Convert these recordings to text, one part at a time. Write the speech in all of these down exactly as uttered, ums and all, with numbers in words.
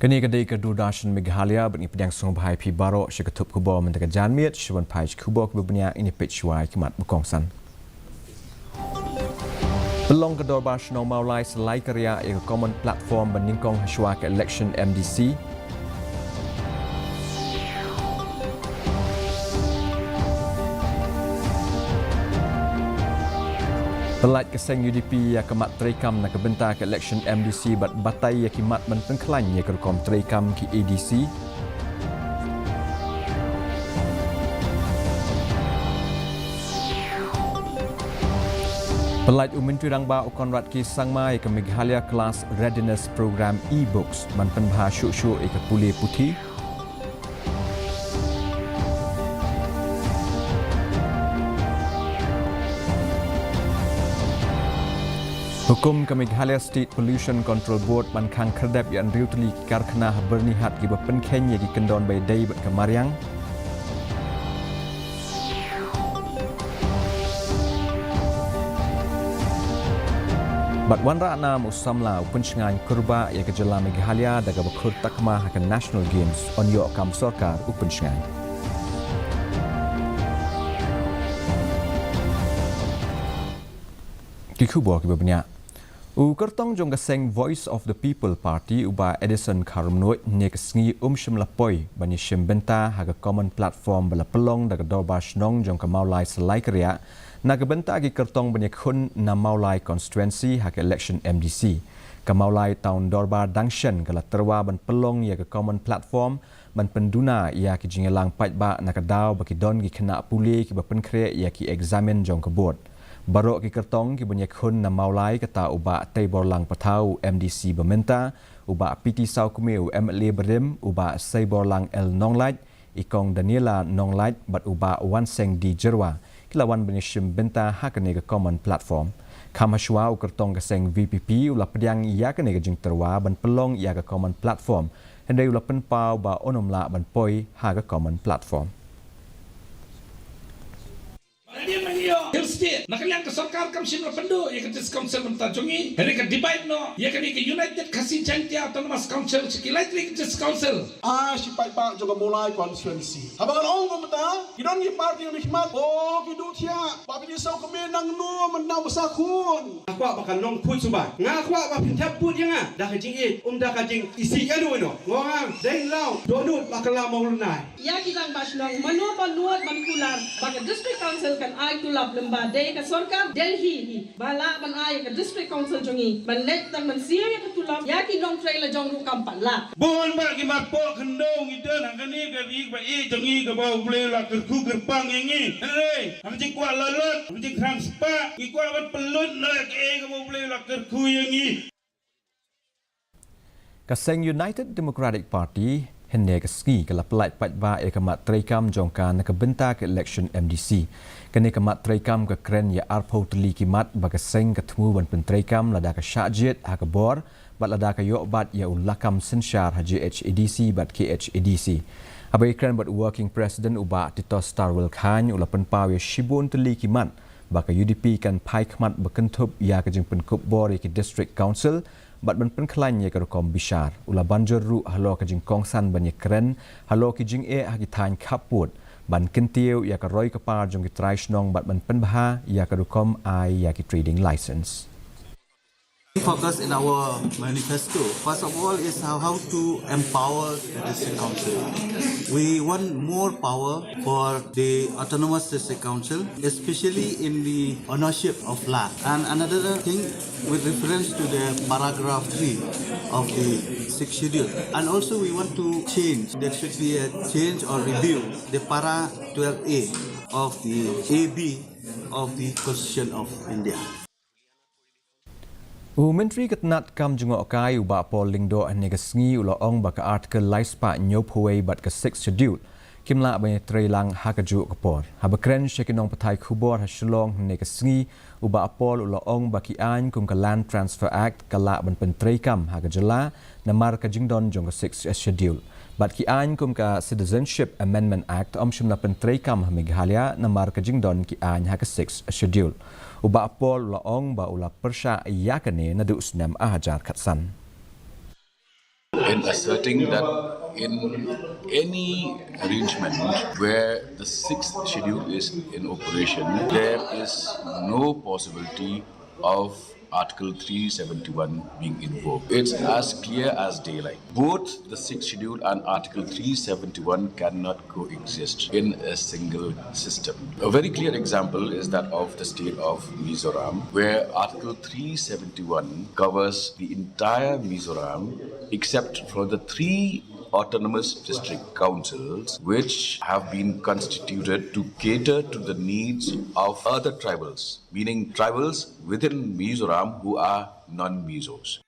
Kane ka dei ka Doordarshan Meghalaya, bad ngi pdiang sngewbha ïa phi baroh sha ka thup khubor mynta ka janmiet. Sha ban peit khubor kiba bniah, ngin ïa peit shuwa ïa ki mat ba kongsan. Pynlong ka Dorbar Shnong Mawlai Salaikariah ïa ka common platform ban nyngkong ha shuwa ka election M D C. Pyllait ka seng U D P ïa ka mat treikam na ka bynta ka election M D C bad batai ïa ki mat ban pynkhlaiñ ïa ka rukom treikam ki A D C. Pyllait u Myntri Rangbah u Conrad K Sangma ïa ka Meghalaya Class Readiness Programme e-books ban pynbha shuh shuh ïa ka pule puthi. Hukum ka Meghalaya State Pollution Control Board ban khang khyrdep ïa hynriew tylli ki karkhana ha Byrnihat kiba pynkheiñ ïa ki kyndon ba ïadei bad ka mariang. Bad wanrah nam u samla u pynshngaiñ kurbah ïa ka jylla Meghalaya da kaba khur takma ha ka National Games, yn ïoh kam sorkar u pynshngaiñ. Ki khubor kiba bniah. U kyrtong jong ka seng Voice of the People Party, u Bah Edison Kharumnuid, hynne ka sngi um shym la poi ban ïashim bynta ha ka common platform ba la pynlong da ka Dorbar Shnong jong ka Mawlai Salaikariah na ka bynta ki kyrtong ban ïakhun na Mawlai constituency ha ka election M D C. Ka Mawlai Town Dorbar dang shen ka la tyrwa ban pynlong ïa ka common platform ban pynduna ïa ki jingïalang paidbah na ka daw ba ki don ki khynnah pule kiba pynkhreh ïa ki eksamin jong ka board. Baroh ki kyrtong kiban ïakhun na Mawlai, kata u Bah Teiborlang Pathaw, u M D C ba mynta, u Bah P T Sawkmie, u M L A barim, u Bah Seiborlang L Nonglait, i Kong Daniela Nonglait bad u Bah Wanseng D Jyrwa, ki la wan ban ïashim bynta ha kane ka common platform. Kham hashwa u kyrtong ka seng V P P u la pdiang ïa kane ka jingtyrwa ban pynlong ïa ka common platform, hynrei u la pynpaw ba un ym lah ban poi ha ka common platform. Hill State, na ka liang ka sorkar kam shym la pynduh ïa ka District Council mynta jong ngi. Hynrei ka divide noh ïa kane ka United Khasi Jaintia Autonomous Council sha ki lai tylli ki District Council. Ah, shi paidbah jong ka Mawlai constituency. Haba ngan ong kumta, ki don ki party ki khmat, oh, ki duh thiah. Ba phi dei sawkmie nangno, mynta ba sa khun. Nga kwah ba kan long pud suba. Nga kwah ba phin thep pud ïa nga da ka jingïeit, ym da ka jingisih ïano ïano. Nga ong deng law, dohnud ba ka la mawlynnai. Ïa ki rangbah shnong, mano ba nud ban kular ba ka District Council kan ai tulop, lymda dei ka sorkar Delhi hi ba lah ban ai ïa ka District Council jong ngi ban leit tang ban siew ïa ka tulop, ïa ki nongtrei la jong ruh kam pat lah. Bun bah ki marpoh khyndew ngi don ha kane ka ri ba ïeit jong ngi kaba U Blei u la kyrkhu kyrpang ïa ngi. Hynrei ha ka jingkwah lalot, ha ka jingthrang spah, ngi kwah ban pynlut noh ïa kaei kaba U Blei u la kyrkhu ïa ngi. Ka seng United Democratic Party hynne ka sngi ka la pyllait paidbah ïa ka mat treikam jong ka na ka bynta ka election M D C. Kane ka mat treikam ka kren ïa arphew tylli ki mat ba ka seng ka thmu ban pyntreikam lada ka shah jied ha ka bor bad lada ka ïoh bat ïa u lakam synshar ha J H A D C bad K H A D C. Haba ïakren bad u Working President, u Bah Titosstarwell Chyne, u la pynpaw ïa shibun tylli ki mat ba ka U D P kan phai khmat ba kynthup ïa ka jingpynkup bor ïa ki District Council bad ban pynkhlaiñ ïa ka rukom bishar. U la ban jur ruh halor ka jingkongsan ban ïakren halor ki jingeh ha ki thaiñ khappud ban kyntiew ïa ka roi ka par jong ki trai shnong bad ban pynbha ïa ka rukom ai ïa ki trading license. Focus in our manifesto, first of all, is how, how to empower the district council. We want more power for the autonomous district council, especially in the ownership of land. And another thing with reference to the paragraph three of the sixth schedule. And also we want to change, there should be a change or review the para twelve A of the A B of the Constitution of India. U Myntri ka tnad kam jngohkai, u Bah Paul Lyngdoh, hynne ka sngi u la ong ba ka Article lai spah hynñiewphew wei bad ka Sixth Schedule kim lah ban ïatreilang ha kajuh ka por. Haba kren sha ki nongpathai khubor ha Shillong hynne ka sngi, u Bah Paul u la ong ba ki aiñ kum ka Land Transfer Act ka lah ban pyntreikam ha ka jylla namar ka jingdon jong ka Sixth Schedule. Bad ki aiñ kum ka Citizenship Amendment Act ym shym la pyntreikam ha Meghalaya namar ka jingdon ki aiñ ha ka Sixth Schedule. U Bah Paul u la ong ba u la pyrshah ïa kane naduh u snem ar hajar khatsan. In Asserting that in any arrangement where the sixth schedule is in operation, there is no possibility of Article three seventy-one being invoked. It's as clear as daylight. Both the sixth schedule and Article three seventy-one cannot coexist in a single system. A very clear example is that of the state of Mizoram, where Article three seventy-one covers the entire Mizoram except for the three autonomous district councils which have been constituted to cater to the needs of other tribals, meaning tribals within Mizoram who are non-Mizos.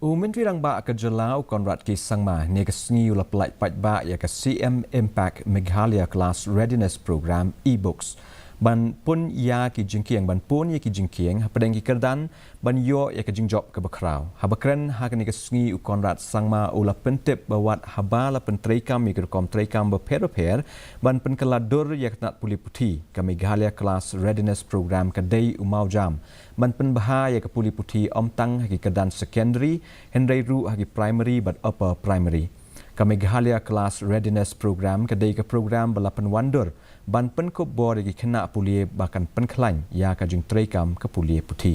U Myntri Rangbah ka jylla u Conrad K Sangma ne ka sngi u la pynlait paidbah ïa ka C M Impact Meghalaya Class Readiness Program e-books. Ban pun ïa ki jingkieng, ban pun ïa ki jingkieng hapdeng ki kyrdan ban ïoh ïa ka jingjop kaba khraw. Haba kren ha kane ka sngi u Conrad Sangma u la pyntip ba wat haba la pyntreikam ïa ki rukom treikam bapher bapher ban pynkylla dur ïa ka tnat pule puthi, ka Meghalaya Class Readiness Program ka dei u mawjam ban pynbha ïa ka pule puthi ym tang ha ki kyrdan secondary hynrei ruh ha ki primary bad upper primary. Ka Meghalaya Class Readiness Program ka dei ka program ba la pynwandur ban pynkup bor ïa ki khynnah pule ba kan pynkhlaiñ ïa ka jingtreikam ka pule puthi.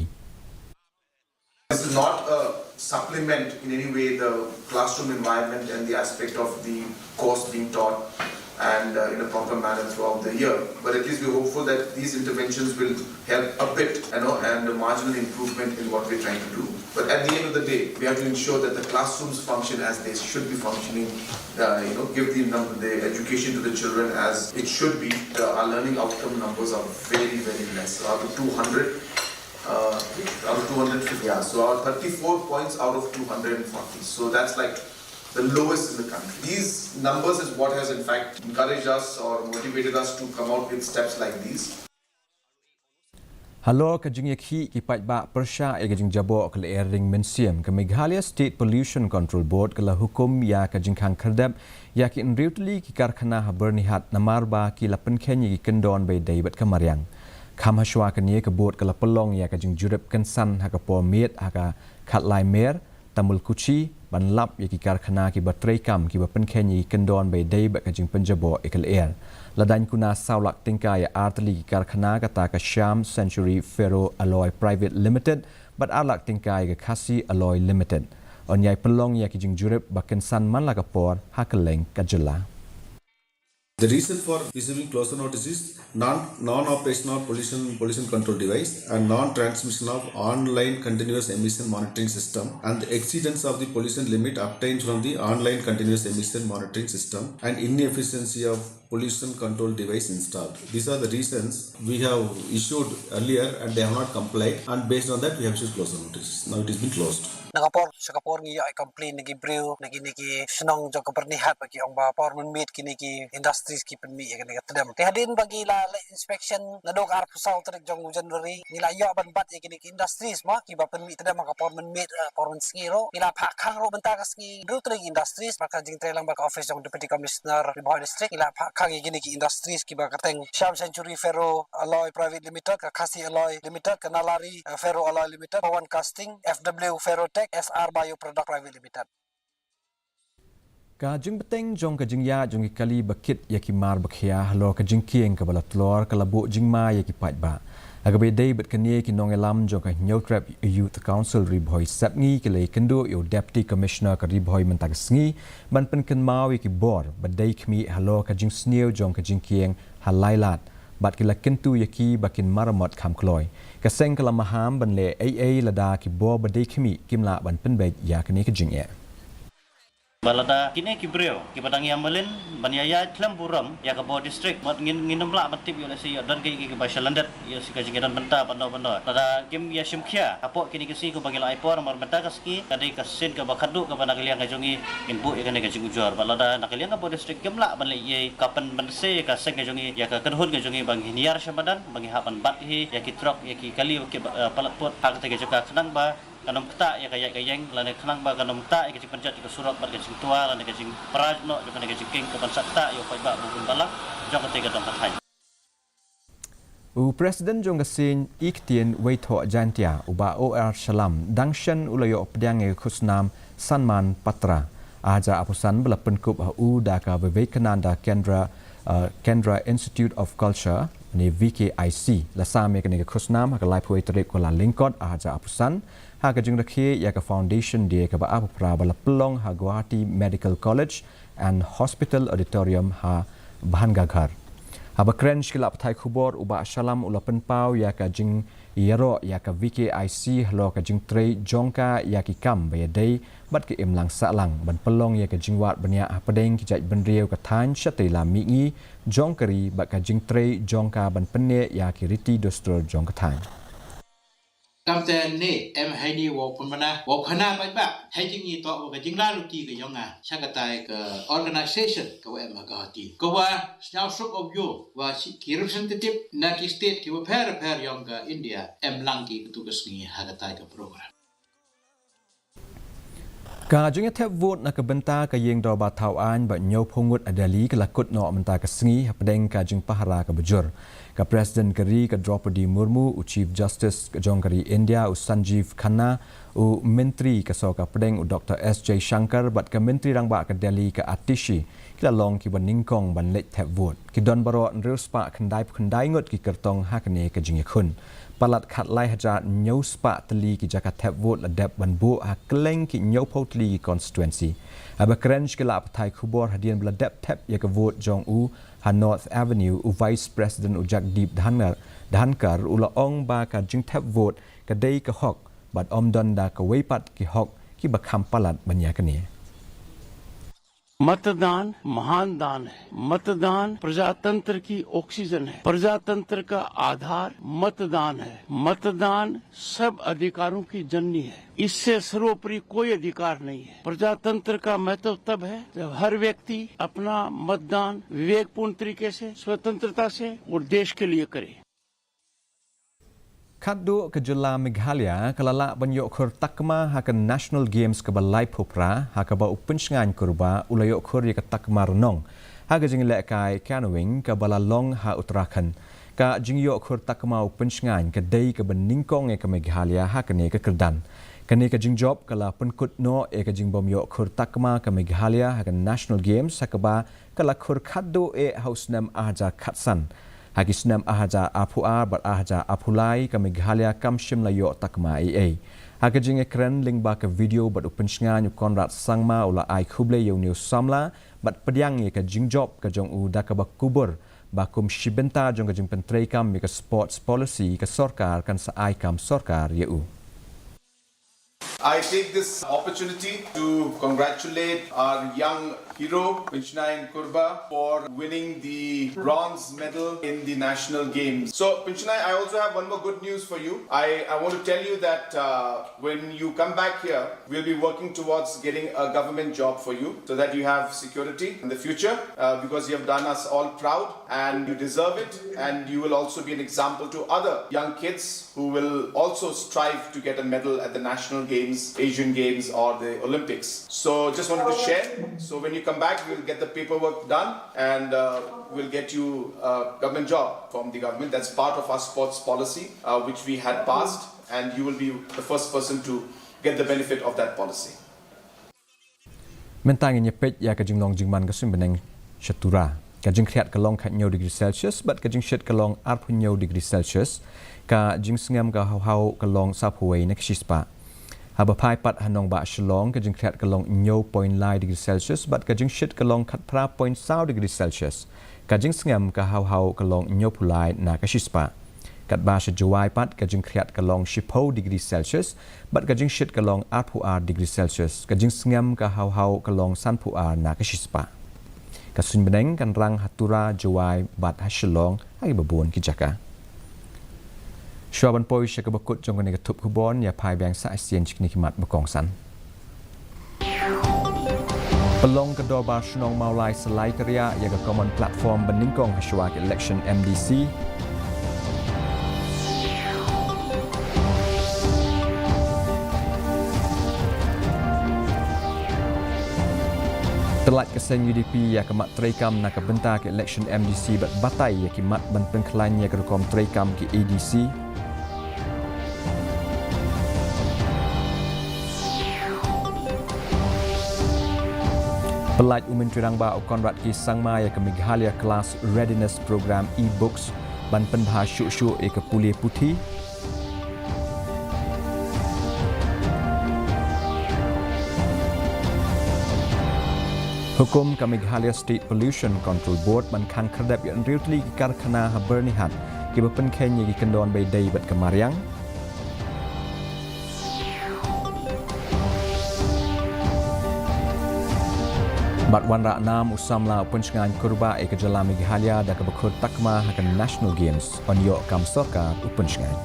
This is not a supplement in any way the classroom environment and the aspect of the course being taught and uh, in a proper manner throughout the year. But at least we're hopeful that these interventions will help a bit, you know, and a marginal improvement in what we're trying to do. But at the end of the day, we have to ensure that the classrooms function as they should be functioning, uh, you know, give the, num- the education to the children as it should be. Uh, our learning outcome numbers are very, very less. Out of two hundred, uh, out of two hundred fifty, yeah, so our thirty-four points out of two hundred forty. So that's like the lowest in the country. These numbers is what has in fact encouraged us or motivated us to come out with steps like these. Halor ka jingïakhih ki paidbah pyrshah ïa ka jingjaboh ka lyer ring mynsiem, ka Meghalaya State Pollution Control Board ka la hukum ïa ka jingkhang khyrdep ïa ki hynriew tylli ki karkhana ha Byrnihat namar ba ki la pynkheiñ ïa ki kyndon ba ïadei bad ka mariang. Kham hashwa kane ka board ka la pynlong ïa ka jingjurip kynsan ha ka por miet ha ka Khatlai Mer, Tamulkuchi, ban lap ïa ki karkhana kiba treikam kiba pynkheiñ ïa ki kyndon ba ïadei bad ka jingpynjaboh ïa ka lyer. La daiñ kuna saw lak tyngka ïa ar tylli ki karkhana kata ka Shyam Century Ferro Alloy Private Limited bad ar lak tyngka ïa ka Khasi Alloy Limited. Yn ïai pynlong ïa ki jingjurip ba kynsan man la ka por ha kylleng ka jylla. The reason for issuing closure notice is non, non-operation of pollution, pollution control device and non-transmission of online continuous emission monitoring system and the exceedance of the pollution limit obtained from the online continuous emission monitoring system and inefficiency of pollution control device installed. These are the reasons we have issued earlier and they have not complied, and based on that we have issued closure notices. Now it has been closed. Na ka por sha ka por ngi ïoh complain na ki briew na kine ki shnong jong ka Byrnihat ba ki ong ba por mynmiet kine ki industries ki pynmih ïa kane ka tdem. Te hadien ba ngi la leh inspection naduh ka arphew saw tarik jong u January ngi la ïoh ban bat ïa kine ki industries mo kiba pynmih tdem ha ka por mynmiet, por mynsngi ruh. Ngi la phah khang ruh mynta ka sngi hynriew tylli ki industries bad ka jingtrei lang bad ka office jong Deputy Commissioner Ri Bhoi District ngi la phah khang ïa kine ki industries kiba kyrteng Shyam Century Ferro Alloy Private Limited, ka Khasi Alloy Limited, ka Nalari Ferro Alloy Limited, Pawan Casting, F W Ferrotech, S R Bio Product Private Limited. Ka jingbteng jong ka jingïaid jong ki kali ba kit ïa ki mar ba khia halor ka jingkieng kaba la tlor ka la buh jingma ïa ki paidbah. Ha kaba ïadei bad kane ki nongïalam jong ka Hynñiewtrep Youth Council Ri Bhoi Sepngi ki la ïakynduh ïa u Deputy Commissioner ka Ri Bhoi mynta ka sngi ban pynkynmaw ïa ki bor ba dei khmih halor ka jingsniew jong ka jingkieng ha lai lad bad ki la kyntu ïa ki ba kin maramot kham kloi. Ka seng ka la maham ban leh ei ei lada ki bor ba dei khmih kim lah ban pynbeit ïa kane ka jingeh. Ba lada kine ki briew kiba dang ïa mlien ban ïa ïaid khlem burom ïa ka bor district, mut ngin ngin ym lah ban tip ïoh lehse ïoh don kaei kaei kiba sha lyndet ïoh lehse ka jingïadon bynta bad no bad no. Lada kim ïa shim khia hapoh kine ki sngi kumba ngi la ai por namar mynta ka sngi ka dei ka sien kaba khatduh kaba na ka liang ka jong ngi ngin buh ïa kane ka jingujor. Bad lada na ka liang ka bor district kim lah ban leh ei ei ka pynbynse ïa ka seng ka jong ngi ïa ka kynhun ka jong ngi ba ngin hiar sha madan ba ngi hap ban bat hi ïa ki trok ïa ki kali kiba palat put ha kata ka jaka khnang ba kan ym ktah ïa ka ïaid ka ïeng lane khnang ba kan ym ktah ïa ka jingpynjot ïa ka surok bad ka jingtwa lane ka jingpra noh jong kane ka jingkieng ka ban sa ktah ïa u paidbah ba bun balang jong kata ka dong ka thaiñ. U President jong ka Seng Ikhtian Weithoh Jaintia, u Bah O R Shallam, dang shen u la ïoh pdiang ïa ka khusnam Samman Patra ar hajar arphew san ba la pynkup ha u da ka Vivekananda Kendra, uh, Kendra Institute of Culture, ne V K I C. La sam ïa kane ka khusnam ha ka laiphew wei tarik u Kyllalyngkot ar hajar arphew san ha ka jingrakhe ïa ka Foundation Day kaba arphew phra ba la pynlong ha Guwahati Medical College and Hospital Auditorium ha Bhangaghar. Haba kren sha ki lad pathai khubor, u Bah Shallam u la pynpaw ïa ka jingïaroh ïa ka V K I C halor ka jingtrei jong ka ïa ki kam ba ïadei bad ka imlang sahlang, ban pynlong ïa ka jingwad bniah hapdeng ki jaitbynriew ka thaiñ shatei lam mihngi jong ka ri bad ka jingtrei jong ka ban pynneh ïa ki riti dustur jong ka thaiñ. Kamte ne em haini wow pynmana wow khana bad bak hei jingi to wa ka jingla luti ka yong nga sha katai ka organization ka wa em ha Guwahati. Ka wa sñiaw suk of yo wa shi ki representative na ki state ki wa pher pher yong ka India em lang ki katu ka sngi ha katai ka program. Ka jingïathep vote na ka bynta ka ïing dorbar thaw aiñ ba hynñiewphew ngut ha Delhi ka la kut noh mynta ka sngi hapdeng ka jingpahara kaba jur. Ka President ka ri ka Droupadi Murmu, u Chief Justice ka jong ka ri India u Sanjeev Khanna, u Myntri ka sorkar pdeng u Doctor S Jaishankar bad ka Myntri Rangbah ka Delhi ka Atishi ki la long kiba nyngkong ban leit thep vote. Ki don baroh hynriew spah khyndai phew khyndai ngut ki kyrtong ha kane ka jingïakhun. Palat khatlai hajar hynñiew spah tylli ki jaka thep vote la dep ban buh ha kylleng ki hynñiewphew tylli ki constituency. Haba kren sha ki lad pathai khubor hadien ba la dep thep ïa ka vote jong u ha North Avenue, u Vice President u Jagdeep Dhankhar, Dhankhar u la ong ba ka jingthep vote ka dei ka hok bad ym don da kawei pat ki hok kiba kham palat ban ïa kane. मतदान महान दान है। मतदान प्रजातंत्र की ऑक्सीजन है। प्रजातंत्र का आधार मतदान है। मतदान सब अधिकारों की जननी है। इससे सर्वोपरि कोई अधिकार नहीं है। प्रजातंत्र का महत्व तब है जब हर व्यक्ति अपना मतदान विवेकपूर्ण तरीके से, स्वतंत्रता से और देश के लिए करे। Khadduh ka jylla Meghalaya ka la lah ban ïoh khur takma ha ka National Games kaba laiphew phra, ha kaba u Pynshngaiñ Kurbah u la ïoh khur ïa ka takma rnong ha ka jinglehkai canoeing kaba la long ha Uttarakhand. Ka jingïoh khur takma u Pynshngaiñ ka dei kaba nyngkong ïa ka Meghalaya ha kane ka kyrdan. Kane ka jingjop ka la pynkut noh ïa ka jingbym ïoh khur takma ka Meghalaya ha ka National Games ha kaba ka la khur khadduh eh ha u snem ar hajar khatsan. Ha ki snem ar hajar arphew ar bad ar hajar arphew lai ka Meghalaya kam shym la ïoh takma ei ei. Ha ka jingïakren lyngba ka video bad u Pynshngaiñ, u Conrad Sangma u la ai khublei ïa une u samla bad pdiang ïa ka jingjop ka jong u da kaba kubur ba kum shi bynta jong ka jingpyntreikam ïa ka sports policy ka sorkar kan sa ai kam sorkar ïa u. I take this opportunity to congratulate our young hero, Pynshngaiñ Kurbah, for winning the bronze medal in the National Games. So, Pynshngaiñ, I also have one more good news for you. I, I want to tell you that, uh, when you come back here, we'll be working towards getting a government job for you so that you have security in the future, uh, because you have done us all proud and you deserve it. And you will also be an example to other young kids who will also strive to get a medal at the National Games, Asian Games, or the Olympics. So just wanted to share. So when you come back, we'll get the paperwork done and, uh, we'll get you a government job from the government. That's part of our sports policy, uh, which we had passed, and you will be the first person to get the benefit of that policy. Mynta ngin ïa peit ïa ka jinglong jingman ka suiñ bneng sha Tura. Ka jingkhriat ka long khathynñiew degree Celsius bad ka jingshit ka long arphew hynñiew degree Celsius. Ka jingsngem ka haw haw ka long sawphew wei na ka shispah. Haba phai pat ha nongbah Shillong, ka jingkhriat ka long hynñiew point lai degree Celsius bad ka jingshit ka long khatphra point saw degree Celsius. Ka jingsngem ka haw haw ka long hynñiewphew lai na ka shispah. Katba sha Jowai pat ka jingkhriat ka long shiphew degree Celsius bad ka jingshit ka long arphew ar degree Celsius. Ka jingsngem ka haw haw ka long sanphew ar na ka shispah. Ka suiñ bneng kan rang ha Tura, Jowai bad ha Shillong ha kiba bun ki jaka. Shuwa ban poi sha kaba kut jong kane ka thup khubor, ïa phai biang sa shisien sha kine ki mat ba kongsan. Pynlong ka Dorbar Shnong Mawlai Salai Kariah ïa ka common platform ba nyngkong ha shuwa ka election M D C. Pyllait ka seng U D P ïa ka mat treikam na ka bynta ka election M D C bad batai ïa ki mat ban pynkhlaiñ ïa ka rukom treikam ki A D C. Pyllait u Myntri Rangbah u Conrad K Sangma ïa ka Meghalaya Class Readiness Programme e-books ban pynbha shuh shuh ïa ka pule puthi. Hukum ka Meghalaya State Pollution Control Board ban khang khyrdep ïa hynriew tylli ki karkhana ha Byrnihat kiba pynkheiñ ïa ki kyndon ba ïadei bad ka mariang. Bad wanrah nam u samla u pynshngaiñ kurbah ïa ka jylla Meghalaya da kaba khur takma ha ka National Games, yn ïoh kam sorkar u pynshngaiñ.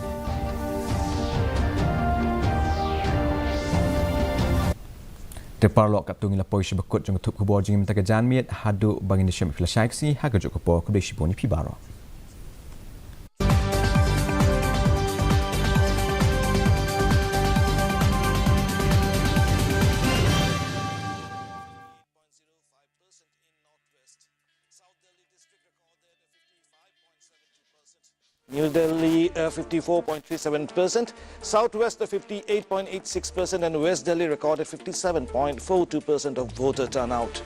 Te paralok, katto ngi la poi sha ba kut jong ka thup khubor jong ngi mynta ka janmiet, haduh ba ngin ïashem ïa phi lashai ka sngi ha kajuh ka por, khublei shibun ïa phi baroh. New Delhi, uh, fifty-four point three seven percent, South West, uh, fifty-eight point eight six percent, and West Delhi recorded fifty-seven point four two percent of voter turnout.